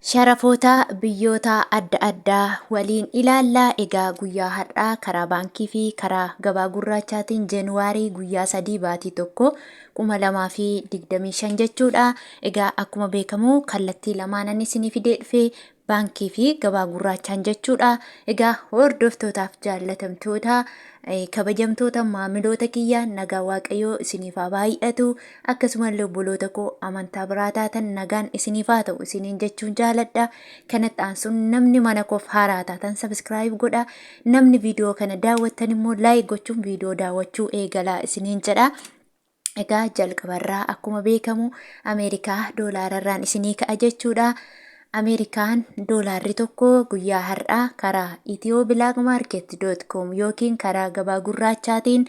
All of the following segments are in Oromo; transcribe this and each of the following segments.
Sharafoota biyyoota adda addaa waliin ilaalla. Egaa guyyaa har'aa karaa baankii fi karaa gabaa gurraachaatiin January guyyaa 3 baatii 1 2025 jechuudha. Egaa akkuma beekamu kallattii lamaanan isinii fidee dhufe, baankii fi gabaa gurraachaan jechuudha. Egaa hordoftootaaf jaallatamtoota, kabajamtoota maamiloota kiyya, nagaa Waaqayyoo isiniif haa baay'atu. Akkasumallee obboloota koo amantaa biraa taatan, nagaan isiniif haa ta'u isiniin jechuun jaaladha. Kanatti aansuun namni mana koof haaraa taatan subscribe godha. Namni viidiyoo kana daawwattan immoo like gochuun viidiyoo daawwachuu eegalaa isiniin jedha. Egaa jalqabarraa akkuma beekamu Ameerikaa doolaararraan isinii ka'a jechuudha. Ameerikaan doolaarri tokko guyyaa har'aa karaa ethioblakmarket.com yookiin karaa gabaa gurraachaatiin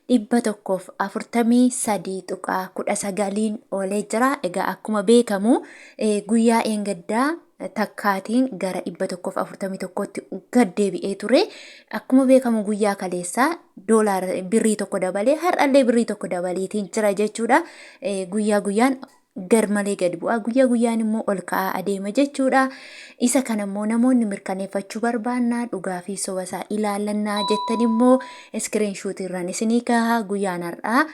143.19n oolee jira. Egaa akkuma beekamu guyyaa eengaddaa takkaatiin gara 141tti gad deebi'ee ture. Akkuma beekamu guyyaa kaleessaa doolaara birrii tokko dabalee, har'allee birrii tokko dabaleetiin jira jechuudha. Guyyaa guyyaan garmalee gadi bu'aa, guyyaa guyyaan immoo ol ka'aa adeema jechuudha. Isa kana immoo namoonni mirkaneeffachuu barbaannaa, dhugaa fi soba isaa ilaallannaa jettan immoo iskiriinshuutii irraan isinii ka'a. Guyyaan har'aa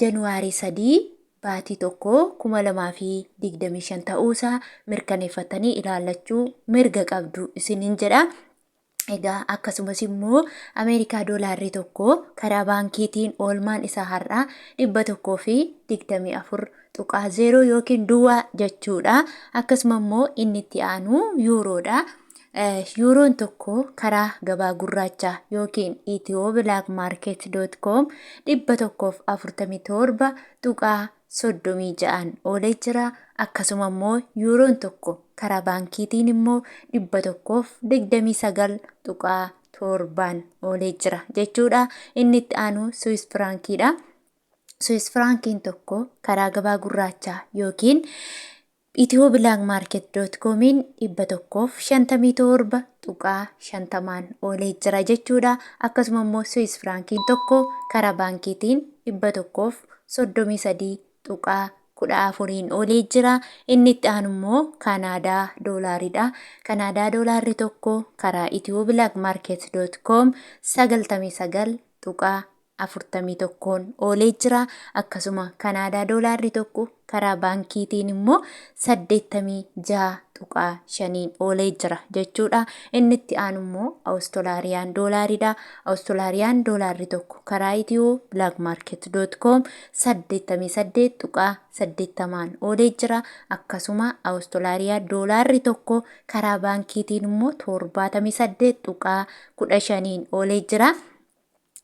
Januwaarii 3 baatii 1 2025 ta'uusaa mirkaneeffattanii ilaallachuu mirga qabdu isiniin jedha. Egaa akkasumas immoo Ameerikaa doolaarri tokko karaa baankiitiin oolmaan isaa har'aa 124.0 yookiin duwwaa jechuudha. Akkasuma immoo inni itti aanu yuuroodha. Yuuroon tokko karaa gabaa gurraachaa yookiin ethioblakmarket.com 147.36n oolee jira. Akkasuma immoo yuuroon tokko karaa baankiitiin immoo 129.7n oolee jira jechuudha. Inni itti aanu Swiss firaankiidha. Swiss firaankiin tokko karaa gabaa gurraachaa yookiin ethioblakmarket.comiin 157.50n oolee jira jechuudha. Akkasuma immoo Swiss firaankiin tokko karaa baankiitiin 133.14n oolee jira. Inni itti aanu immoo Kanaadaa doolaaridha. Kanaadaa doolaarri tokko karaa ethioblakmarket.com 99.41n oolee jira. Akkasuma Kanaadaa doolaarri tokko karaa baankiitiin immoo 86.5n oolee jira jechuudha. Inni itti aanu immoo Awustiraariyaan doolaaridha. Awustiraariyaan doolaarri tokko karaa ethioblakmarket.com 88.80n oolee jira. Akkasuma Awustiraariyaa doolaarri tokko karaa baankiitiin immoo 78.15n oolee jira.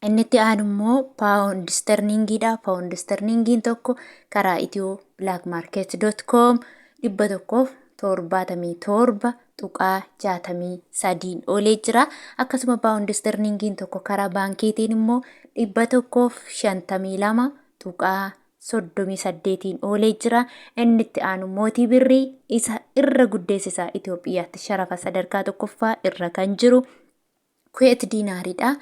Inni itti aanu immoo paawundi sterlingiidha. Paawundi sterlingiin tokko karaa ethioblakmarket.com 177.63n oolee jira. Akkasuma paawundi sterlingiin tokko karaa baankiitiin immoo 152.38n oolee jira. Inni itti aanu mootii birrii isa irra guddeessisaa Itoophiyaatti sharafa sadarkaa tokkoffaa irra kan jiru Kuweet diinaaridha.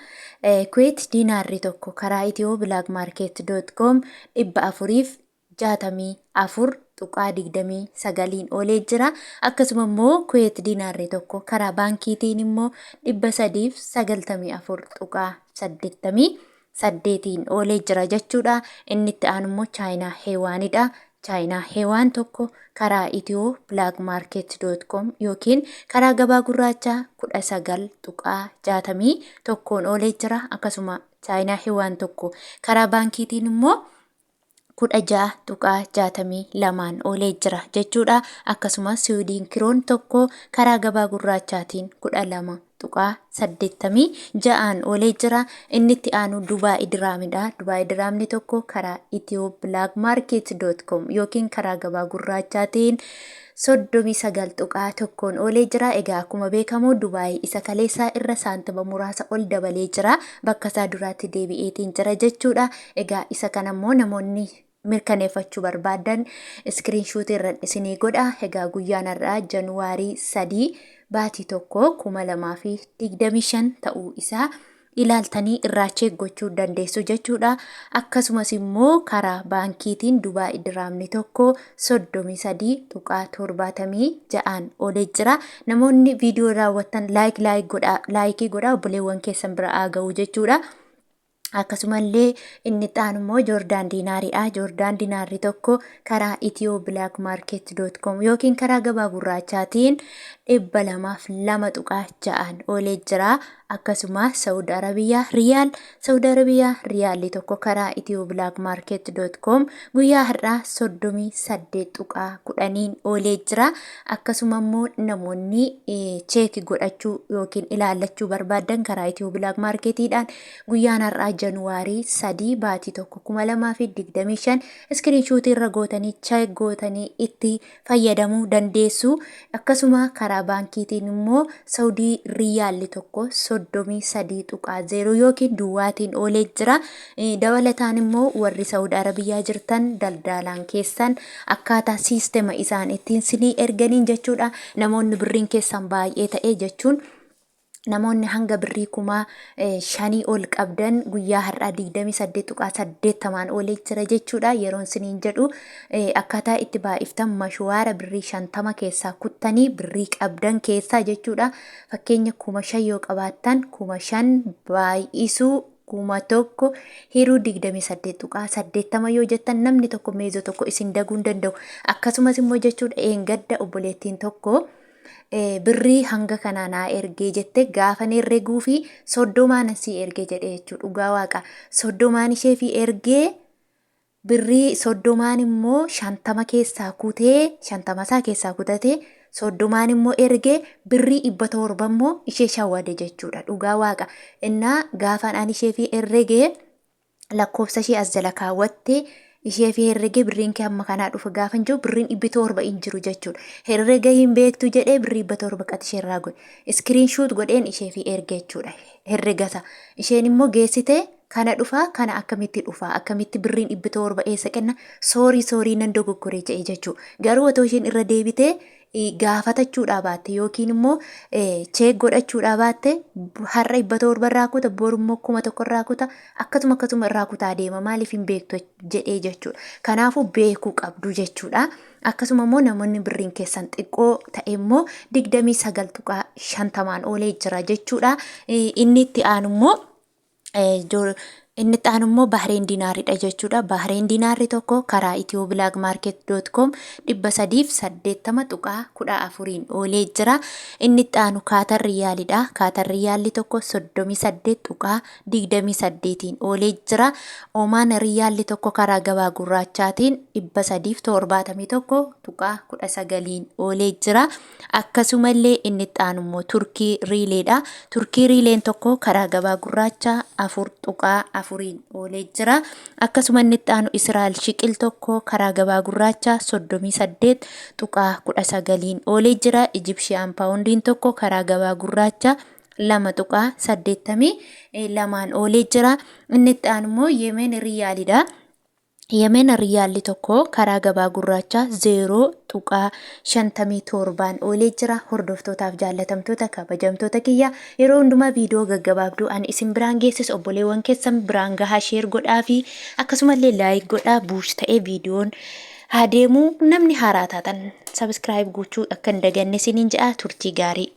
Kuweet diinaarri tokko karaa ethioblakmarket.com 464.29n oolee jira. Akkasuma immoo Kuweet diinaarri tokko karaa baankiitiin immoo 394.88n oolee jira jechuudha. Inni itti aanu immoo Chaayinaa Heewaanidha. Chaayinaa Heewaan tokko karaa ethioblakmarket.com yookiin karaa gabaa gurraachaa 19.61n oolee jira. Akkasuma Chaayinaa Heewaan tokko karaa baankiitiin immoo 16.62n oolee jira jechuudha. Akkasuma Siwiidin kiroon tokko karaa gabaa gurraachaatiin 12.86n oolee jira. Inni itti aanu Dubaay Diraamidha. Dubaay Diraamni tokko karaa ethioblakmarket.com yookiin karaa gabaa gurraachaatiin 39.1n oolee jira. Egaa akkuma beekamu Dubaay isa kaleessaa irra saantima muraasa ol dabalee jira. Bakka isaa duraatti deebi'eetiin jira jechuudha. Egaa isa kana immoo namoonni mirkaneeffachuu barbaadan iskiriinshuutii irra isinii godha. Egaa guyyaan har'aa Januwaarii 3 baatii 1 2025 ta'uu isaa Ilaaltanii irraa check gochuu dandeessu jechuudha. Akkasumas immoo karaa baankiitiin Dubaay diraamni tokko 33.76n oolee jira. Namoonni viidiyoo daawwattan like like godhaa, laayikii godhaa, obboleewwan keessan bira haa ga'u jechuudha. Akkasumallee inni itti aanu immoo Joordaan diinaariidha. Joordaan diinaarri tokko karaa ethioblakmarket.com yookiin karaa gabaa gurraachaatiin 202.6n oolee jira. Akkasuma Saudi Arabiyaa Riyaal, Saudi Arabiyaa Riyaalli tokko karaa ethioblakmarket.com guyyaa har'aa 38.10n oolee jira. Akkasuma immoo namoonni check godhachuu yookiin ilaallachuu barbaadan karaa Ethio Black Marketiidhaan guyyaan har'aa Januwaarii 3 baatii 1 2025 iskiriinshuutii irra gootanii check gootanii itti fayyadamuu dandeessu. Akkasuma karaa baankiitiin immoo Saudii Riyaalli tokko 33.0 yookiin duwwaatiin oolee jira. Dabalataan immoo warri Saudi Arabiyyaa jirtan daldaalaan keessan akkaataa siistema isaan ittiin sinii erganiin jechuudha. Namoonni birriin keessan baay'ee ta'e jechuun namoonni hanga birrii 5000 ol qabdan guyyaa har'aa 28.80n oolee jira jechuudha. Yeroon siniin jedhu akkaataa itti baay'iftan mashuwaara birrii 50 keessaa kuttanii birrii qabdan keessaa jechuudha. Fakkeenya 5000 yoo qabaattan 5000 baay'isuu 1000 hiruu 28.80 yoo jettan namni tokko meezoo tokko isin daguu hin danda'u. Akkasumas immoo jechuudha, eengadda obboleettiin tokko birrii hanga kanaa naa ergee jette, gaafan herreguu fi 30n sii ergee jedhe jechuudha. Dhugaa waaqa, 30n ishee fi ergee, birrii 30n immoo 50 keessaa kutee, 50 isaa keessaa kutatee 30n immoo ergee, birrii 700 immoo ishee shawwade jechuudha. Dhugaa waaqa, innaa gaafan ani ishee fi herregee lakkoofsa ishee as jala kaawwatte ishee fi herregee, birriin kee hamma kanaa dhufa gaafan jiru birriin 700 hin jiru jechuudha. Herrega hin beektu jedhee birrii 700 qati ishee irraa godhe. Iskiriin shuut godheen ishee fi erge jechuudha. Herregasa. Isheen immoo geessite kana dhufaa, kana akkamitti dhufaa, akkamitti birriin 700 eessa kenna, soorii soorii nan dogoggore jedhe jechuudha. Garuu otoo isheen irra deebitee gaafatachuudhaa baatte yookiin immoo check godhachuudhaa baatte, har'a 700 irraa kuta, boru immoo 1000 irraa kuta, akkasuma akkasuma irraa kutaa deema, maaliif hin beektu jedhee jechuudha. Kanaafuu beekuu qabdu jechuudha. Akkasuma immoo namoonni birriin keessan xiqqoo ta'e immoo 29.50n oolee jira jechuudha. Inni itti aanu immoo Bahreen diinaaridha jechuudha. Bahreen diinaarri tokko karaa ethioblakmarket.com 380.14n oolee jira. Inni itti aanu Kaatar Riyaalidha. Kaatar Riyaalli tokko 38.28n oolee jira. Omaan Riyaalli tokko karaa gabaa gurraachaatiin 371.19n oolee jira. Akkasumallee inni itti aanu immoo Turkii Riileedha. Turkii Riileen tokko karaa gabaa gurraachaa 4.4n oolee jira. Akkasuma inni itti aanu Israa'el Shiqil tokko karaa gabaa gurraachaa 38.19n oolee jira. Ijipshiyaan Paawundiin tokko karaa gabaa gurraachaa 2.82n oolee jira. Inni itti aanu immoo Yemen Riyaalidha. Yemen Riyaalli tokko karaa gabaa gurraachaa 0.57n oolee jira. Hordoftootaaf jaallatamtoota kabajamtoota kiyya, yeroo hundumaa viidiyoo gaggabaabduu ani isin biraan geessisu obboleewwan keessan biraan gahaa, share godhaa fi akkasumallee like godhaa. Buush ta'ee viidiyoon haa deemu. Namni haaraa taatan subscribe gochuu akka hin daganne isiniin jedha. Turtii gaarii.